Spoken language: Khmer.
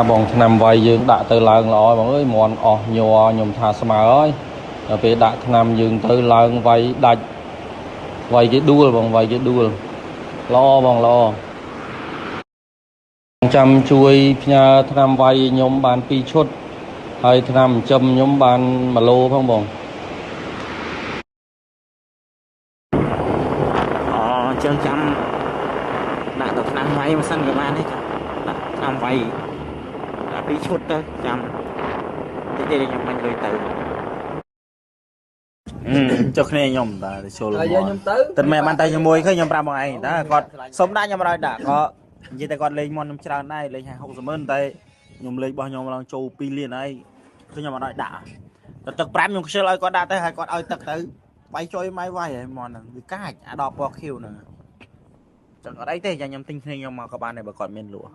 បងឆ្នាំវាយយើងដាក់ទៅឡើងល្អបងអើយមន់អស់ញ័រខ្ញុំថាស្មើហើយដល់ពេលដាក់ឆ្នាំយើងទៅឡើងវាយដាច់វាយគេដួលបងវាយគេដួលល្អបងល្អចាំជួយផ្ញើឆ្នាំវាយខ្ញុំបាន2ឈុតហើយឆ្នាំចិញ្ចឹមខ្ញុំបាន1ឡូផងបង អូអញ្ចឹងចាំដាក់ទៅឆ្នាំវាយមិនសិនក៏បានដែរចាំដាក់ឆ្នាំវាយដាក់2ឈុតទៅចាំតិចទៀតខ្ញុំបាញ់លុយទៅចុះគ្នាខ្ញុំតាចូល ហើយយើងខ្ញុំទៅ តែមិនបានតែជាមួយឃើញខ្ញុំប្រាប់បងឯងតាគាត់សុំដាក់ខ្ញុំឲ្យដាក់ក៏និយាយតែគាត់លេងមុនខ្ញុំច្រើនដែរលេង50 60ម៉ឺនតែខ្ញុំលេងរបស់ខ្ញុំឡើងចូល2លានហើយខ្ញុំអត់ឲ្យដាក់តែទឹក5ខ្ញុំខ្ជិលឲ្យគាត់ដាក់ទៅហើយគាត់ឲ្យទឹកទៅវាយចុយម៉ៃវាយហើយមុនហ្នឹងវាកាចអាដល់ពណ៌ខៀវហ្នឹងចឹងអត់អីទេចាំខ្ញុំទិញគ្នាខ្ញុំមកក៏បានដែរបើគាត់មានលក់